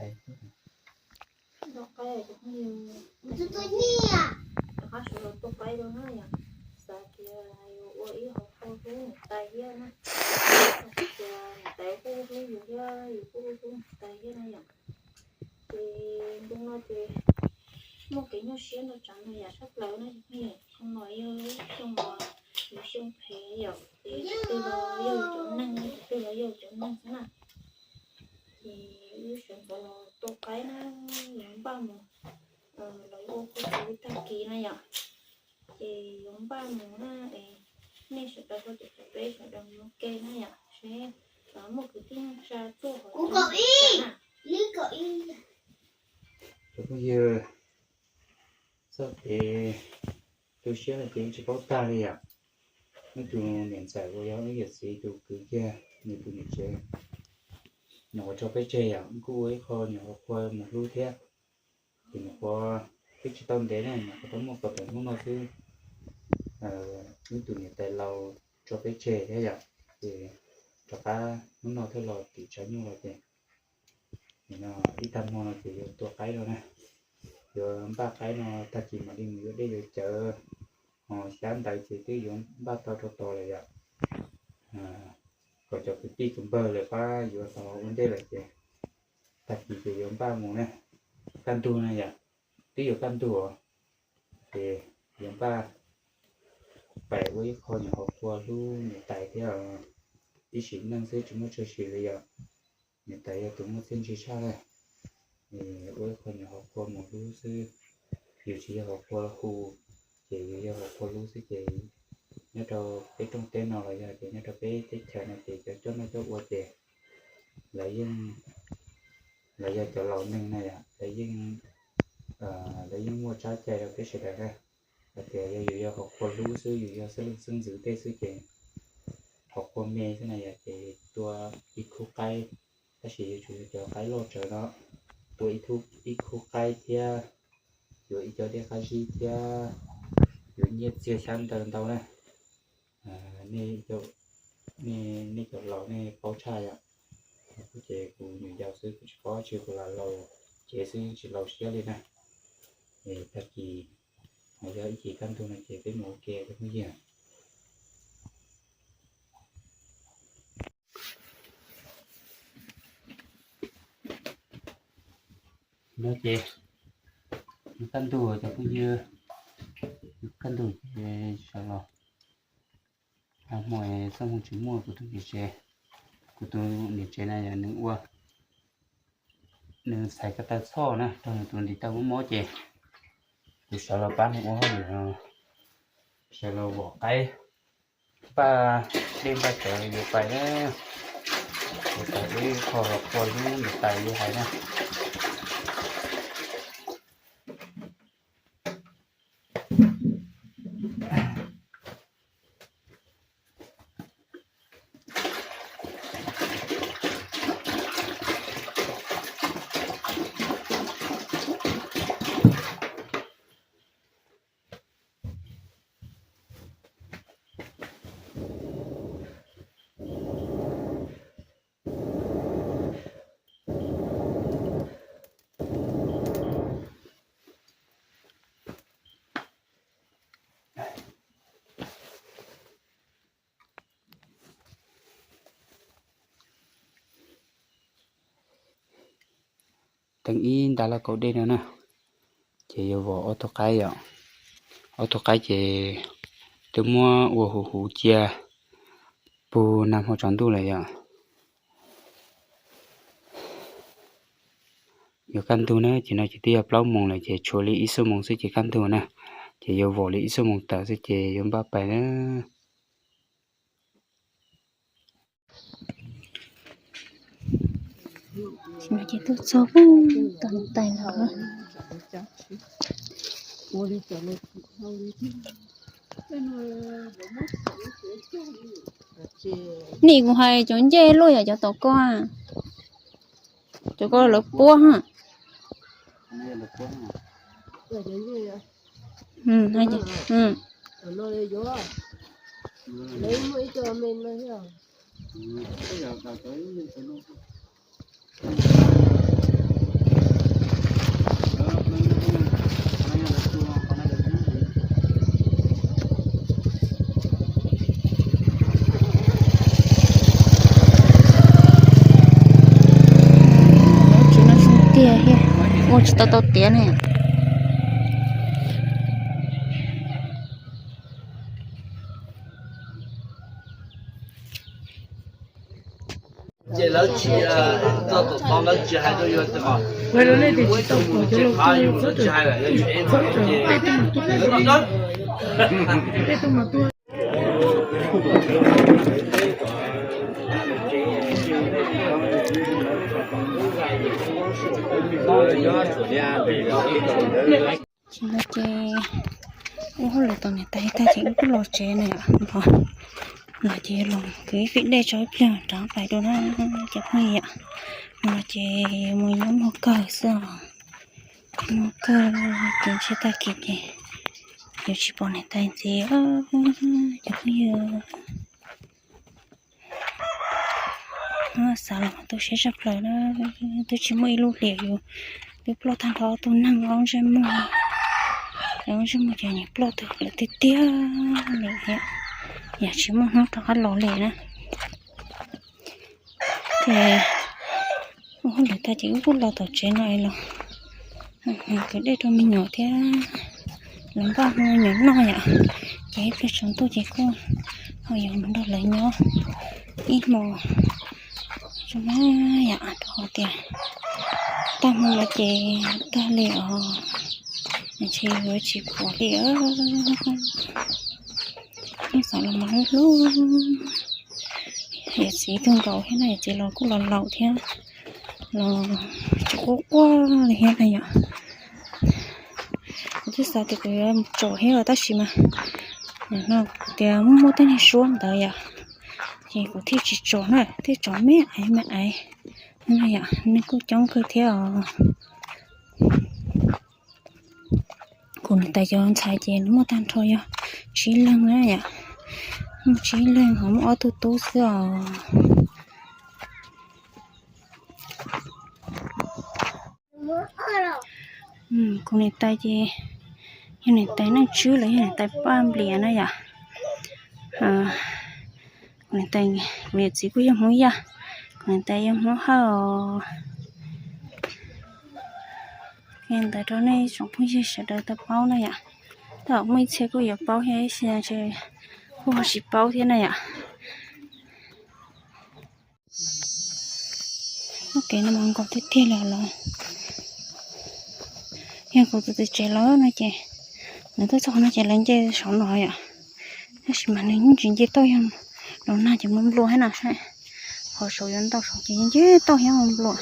Rov qab sawv los tua qaib rau na yom, xav tias yuav ua ib hom qhua hlub niam tais thiab na, tias niam tais kuj hlub yus thiab yus kuj hlub niam tais thiab na yom. Ces ntu no ces muaj kev nyuaj siab nrog tsav nrog yam sab plaws na, khoo no yog lub xyoo uas yus xyoo phem yom, ces tus twg los yog yus cov neeg, tus twg los yog yus cov neeg xwb na. Ces wb sawv ntxov los tua qaib na, yuav npaj mus, los ua qhua txuv tag kis na yom. Ces yuav npaj mus na, nej sawv daws ho caum caum peb sawv daws mus ua ke na yom, seb muaj kwv tij neej tsa tuaj hauv. Cov phooj ywg, txoj kev tu siab no ces tsis paub tag li yom. Wb tus niam ntxawm uas yog wb yawm txiv tus kwv kiag, nws tus niam tsev, nws ua tso peb tseg yom, kuj ua ib qho nyuam qhuav qhua mus hlub thiab. Ces nyuam qhuav twb tsis tau ntev ne, nyuam qhuav tau muaj kaum tawm hnub no xwb, wb tus niam tais laus tso peb tseg thiab yom. Ces rov qab hnub no thiaj los tim tshav nyuj los ces, no ib tag hmo no ces yuav tua qaib no na. Yuav npaj qaib no tag kis mam li mus yuav dej yuav cawv, ho xyab ntawv ces twb yuav npaj tau rau tos lawm yom. Kom cov kwv tij tus npawg lawv pab yuav tau ua ntej lawm ces tag kis ces yuav npaj mus na. Kaj ntug na yom, twb yuav kaj ntug os, ces yuav npaj pais ua ib qho nyuam qhuav qhua hlub niam tais thiab. Tib sim neej xwb tsis muaj tshwm sim li yom. Niam tais yog tus muaj txiaj ntsig tshaj na, ua ib qho nyuam qhuav qhua mus hlub xwb. Yus tsis yog qhua hu, ces yus yog qhua hlub xwb ces nyob rau peb rooj teb no los yog tias nyob rau peb teb chaws no ces cov coj noj coj ua ces lawv yeej, lawv yog cov laus neeg na yom, lawv yeej, lawv yeej muaj tsab cai rau peb sawv daws na. Hais tias yog yus yog qhov qhua hlub xwb, yus yog xeeb leej xeeb ntxwv tej xwb ces qhov qhua me xwb na yom, ces tua ib khub qaib, tab sis yuav tsum yog cov qaib loj tsawv no, tua ib khub qaib thiab yuav ib co dej qab zib thiab yuav nyiaj txiag xyab ntawv ntau na. Nej cov laus nej paub tshaj yom. Kuv ces kuv nyuam yaus xwb kuv tsis paub tsi, kuv lam laus cev xwb tsis laus siab li na. Es tag kis yog ib chim kaj ntug no ces peb mus ua ke cov phooj ywg. No ces kaj ntug cov phooj ywg, kaj ntug ces sawv los. Hmo txoj hmoo tsis muaj, kuv tus niam tsev, kuv tus niam tsev na yog nws ua, nws txhais ko taw txhoj na rau nws tus ntiv taw mob mob ces kuv sawv los pab nws ua hauj lwm no, sawv los vom qaib, npaj dej npaj cawv yuav pais na, yuav pais ua ib qho qhua hlub niam tais li hais na. Teem ib nta laj kaum dej no na, ces yuav vom ob tug qaib yom. Ob tug qaib ces twb muab ua huv huv cia puag nag hmo tsaus ntuj lawm yom. Yuav kaj ntug na, ces no ces twb yog plaub moos lawm ces tshuav li ib xuab moos xwb ces kaj ntug na. Ces yuav vom li ib xuab moos tawm xwb ces yuav npaj pais na. Ces tuaj txog tod tais lawm. Nim kuv hais cov ncej luaj yom, cov tom ko, cov ko lawv puab ha. Ua tsis tau tau tiav ne. Tsis no ces wb hauj lwm tau niam tais tag ces wb kuj los tsev na yom. Los ces los kwv ib fij dej tso ib pliag rov pais dua na cov phooj ywg. Los ces mus nyob muag kawg xwb os. Muag kawg ces ntshe tag kis ces yuav tsis pom niam tais ntxiv cov phooj ywg. Xav los tu siab tshaj plaws na, twb tsis muaj ib lub hlis yus twb ploj tag nrho ob tug neeg ob ntsej muag. Ob ntsej muag ces nws ploj tag lawm tiag tiag li thiab, yam tsis muaj hnub rov qab los li na. Ces ua hauj lwm tag ces wb kuj los tom tsev no es los kwv dej rau me nyuam thiab los npaj hu me nyuam noj yom. Ces ib pliag tsaus ntuj ces kuj ho yuav mus nrog lawv nyob ib hmo tso na yom, rau qhov tias tag hmo no ces tag li os, ntshe yuav tsis pom li. Hnub xav los mas hlub hlub, yawm txiv tug nkaus thiab na, yawm txiv los kuj los laus thiab, los tsis quaj quaj li thiab na yom. Kuv twb xav tias kuv yuav mus tsom thiab tab sis mas no kuv tias muaj muaj tej niag suab ntawd yom, ces kuv thiaj tsis tsom na, thiaj tsom me aiv me aiv na yom, nws kuj coob kawg thiab os. Kuv niam tais cov ntxhais ces nws muaj tag nrho yog tsib leeg na yom, muaj tsib leeg ho muaj ob tug tub xwb os. Kuv niam tais ces yog niam tais Neej Tswb los yog niam tais Paj Nplias na yom. Kuv niam tais, kuv niam txiv kuj yog Hmoob Yaj, kuv niam tais yog Hmoob Hawj os. Ntawd rau nej tsoom phooj ywg sawv daws tau paub na yom. Tab muaj ib txhia kuj yuav paub thiab, ib txhia kuj ho tsis paub thiab na yom. Ua ke no mas nkaus tiag tiag li los. Yog kuv tus txiv tsev lawv no ces lawv tuaj txog qhov no ces lawv nce saum no yom. Tab sis mas nws yeej tsis nce tauj yog los nag ces mus nplua thiab na saib. Qhov saud yuav ntau saud ces nce tauj thiab mus nplua.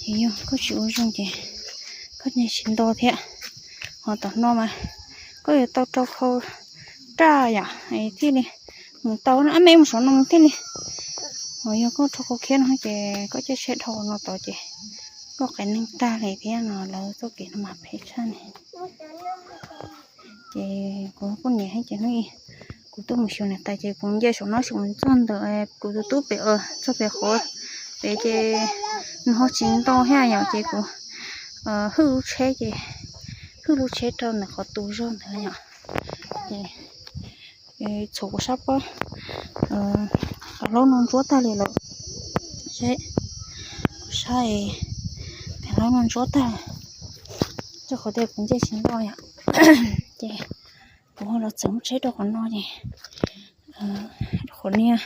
Ces yog koj tsis ua zoo ces koj nce tsis nto thiab. Ho tom no mas koj yuav tau rau khau raj yom es thiaj li mus tau na, ab me mus saum no thiaj li. Ho yog koj rau khau khiab no ces koj caij tsheb dhau no tod ces koj qias neeg tag li thiab no, lawv txoj kev no mas phem tshaj ne. Ces kuv poj niam thiab ces hnub ib kuv tuaj mus xyuas niam tais ces kuv nce saum no xyuas mus txog ntawm kuv tus tub pem, txog pem qhov pem ces nws ho tsis nto thiab yom, ces kuv hwj lub tsheb ces hwj lub tsheb rau ntawm qhov tu zog ntawd yom. Ces txhuam kuv sab pob qab hlaub no ntsuab tag li lawm. Seb, kuv sab qab hlaub no ntsuab tag, rau qhov tias kuv nce tsis nto yom. Ces kuv ho los txeem lub tsheb rau qhov no ces qhov niag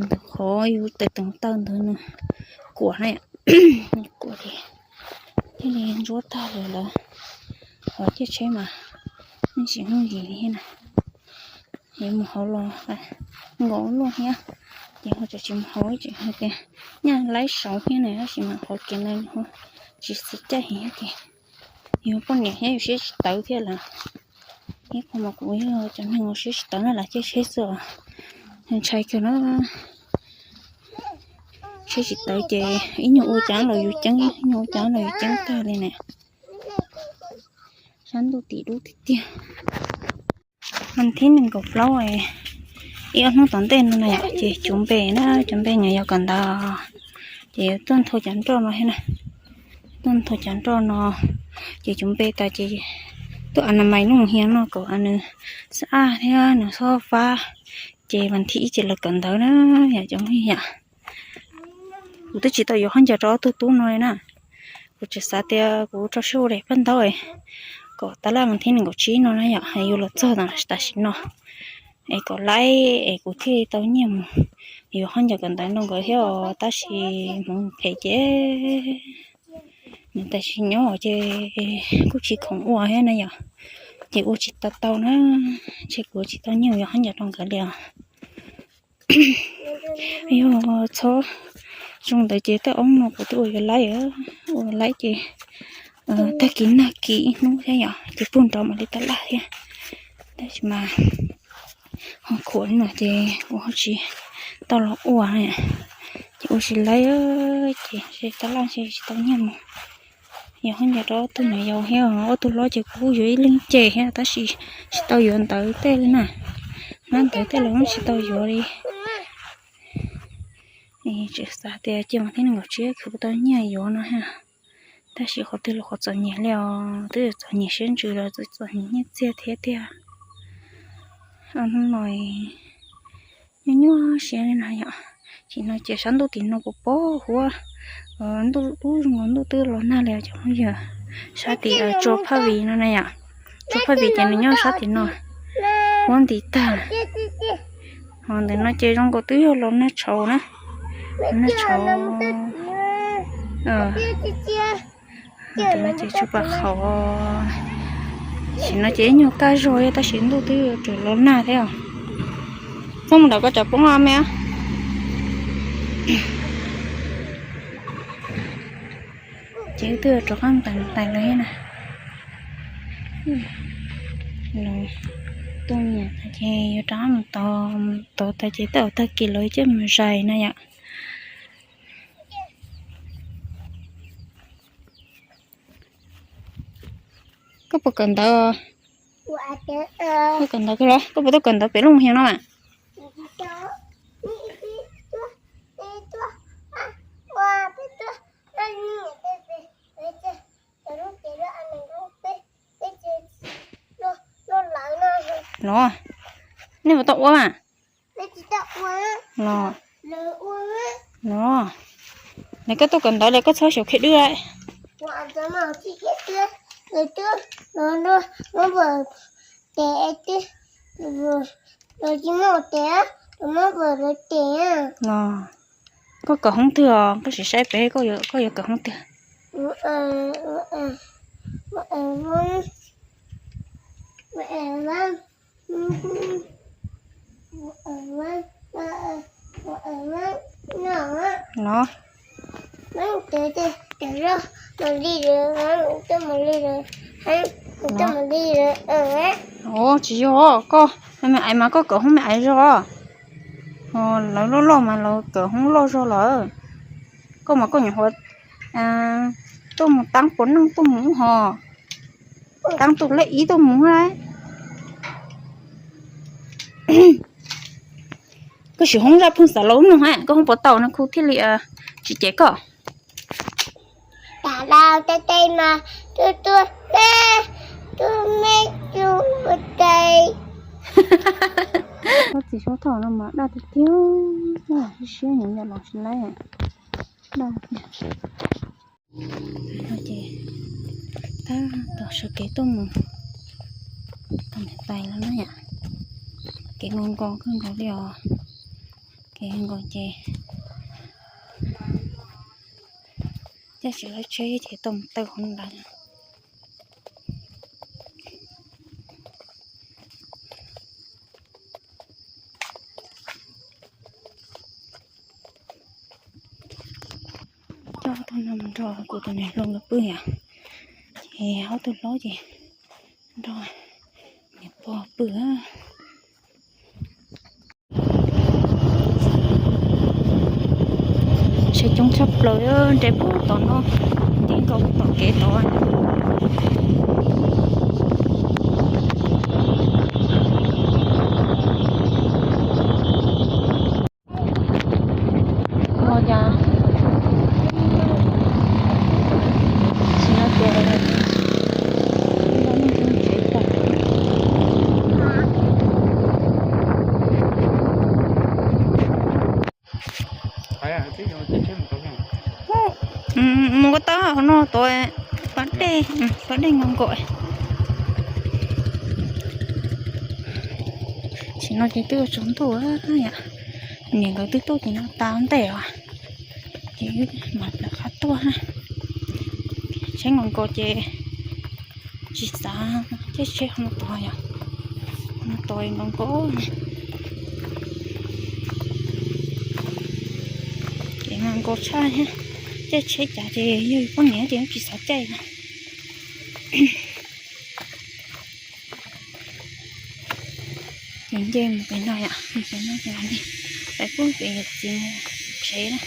ntawm qhov yus tes teev taw ntawd nws kuam na, nws kuam ces thiaj li ntsuab tag li lawm. Qhov caij tsheb mas yeej tsis muaj ntsis li thiab na. Yuav mus hauv los nkaus luaj thiab, ces ho tseem tsis mus hauv, tseem hais tias nyaj laib saud thiab na, tab sis mas qhov kev ntawd ho tsis txi caij heev thiab ces yus poj niam thiab yus siab tsis tawv thiab lawm. Ib qho mas kuv yog cov neeg uas siab tsis tawv na, lam caij tsheb xwb os. Ntshai kawg na, siab tsis tawv ces ib nyuag ua cas los yus ceeb, ib nyuag ua cas los yus ceeb tag li na. Sab ntuj tim dub tiag tiag. Vas thib nees nkaum plaub, ib ob hnub tom ntej no na yom, ces cuv npe na, cuv npe nyuam yaus kawm ntawv, ces yuav tuaj nthua cov nroj no thiab na. Tuaj nthua cov nroj no, ces cuv npe tas ces tuaj a na mais noj mus hias noj kom nws xab aj thiab nws txhob fab, ces vas thib ib ces lawv kawm ntawv na yom, cov phooj ywg yom. Kuv twb tsis tau yuav khaub ncaws rau ob tug tub no li na. Kuv tseem xav tias kuv rau siab ua daim paj ntaub kom tab laj mus thib nees nkaum tsib no na yom, es yuav los txog tam sim no es kom laib es kuv thiaj tau nyiaj mus yuav khaub ncaws kawm ntawv rau nkawd thiab os, tab sis hmoov phem ces nws tam sim nyob ces kuj tsis khoom ua thiab na yom, ces ua tsis tau tau na, ntshe kuv tsis tau nyiaj yuav khaub ncaws rau nkawd li os. Yog txhob zoo ntawd ces tej oob no kuv twb ua yuav laib, ua laib ces tag kis nag kis ib hnub thiab yom, ces puag nrov mam li tab laj thiab. Tab sis mas ho khuam li no ces kuv ho tsis tau los ua, ces ua tsis laib, ces ntshe tab laj ntshe tsis tau nyiaj mus yuav khaub ncaws rau ob tug nyuam yaus thiab. Ob tug hlob ces kuv kuj yuav ib leeg ceg thiab tab sis tsis tau yuav ntawv tej li na, hnab ntawv tej los tsis tau yuav li. Tseem xav tias cia mus thib nees nkaum tsib khwv tau nyiaj yuav no thiab, tab sis qhov twg los qhov txom nyem li os, twb txom nyem siab ntsws los txom nyem nyiaj txiag thiab tiag. Hnub no nyuaj nyuaj siab li no yom. Sim no ces sab ntuj tim no puas pom huab, ntuj ub zoo nkaus ntuj twb los nag li cov phooj ywg. Sab tim tsua Phaj Vim no na yom, tsua Phaj Vim ces nws nyob sab tim no, huab nti tag. Ho ntawm no ces zoo nkaus twb yog los nag tshauv na, nag tshauv. Ntawm no ces tsua Pas Qhaum, sim no ces ib nyuag kaj zog tab sis ntuj twb yuav los nag thiab. Txhob mus nram koj tsam poob me. Ces wb twb yuav rov qab mus tais lawv thiab na. Tuaj nyiam tas ces yuav rov qab mus tod, mus tod tas ces tej zaum tag kis lawv coj mus zais na yom. Koj puas kawm ntawv? Koj kawm ntawv kawg los? Koj puas tuaj kawm ntawv pem Looj Hias no mas? Los, nej puas tau ua mas? Los, los, lawv koj tuaj kawm ntawv lawv koj txhob xyaum khiav dwb lawm. Los, koj kawm hoob twg os? Koj sim saib pem, koj yuav kawm hoob twg? Los, ua tsis yog koj, me aiv mas koj kawm hoob me aiv zog. Lawv loj loj mas lawv kawm hoob loj zog lawm. Koj mas koj nyuam qhuav tuaj mus taab puas neej tuaj mus hos, taab tus lej ib tuaj mus lawm. Koj sim hoob zaj pheej xav los lub no hab, koj hoob puas tau no khu thiaj li tsis cem koj. Koj txiv suab thoj no mas daj tiag tiag, siab siab nyob los tsis laib, daj tiag. Ces tab tom sawv kev tuaj mus tau niam tais lawv na yom. Kev nkaus nkaus kawg nkaus li os. Kev nkaus ces caj tsis lawv tsheb ces tau mus taw hauv ntawd. Coj ob tug no mus nrog kuv tus niam hluas nkawd pw yom, ces ob tug hlob ces nrog niam pog pw. Tsheb coob tshaj plaws nres puag tom no, nti nkaus tom kev tod. Ua cas tsis no ces tsev tag. Mus ko taw hauv no tuaj, pas dej, pas dej nkaus nkaus. Tam sim no ces twb yuav tsaus ntuj yom, niam nkawd twb tuaj tim no tas ntej os, ces mam lawv qab tuaj na. Tsheb nkaus nkaus ces tsis xav caij tsheb hauv no tod yom, hauv no tod nkaus nkaus, ces nkaus nkaus tshaj thiab. Caij tsheb cas ces yog poj niam ces tsis xav caij na. Ces nce mus pem no yom, mus pem no ces pem pub pem yawm txiv mus tsev na.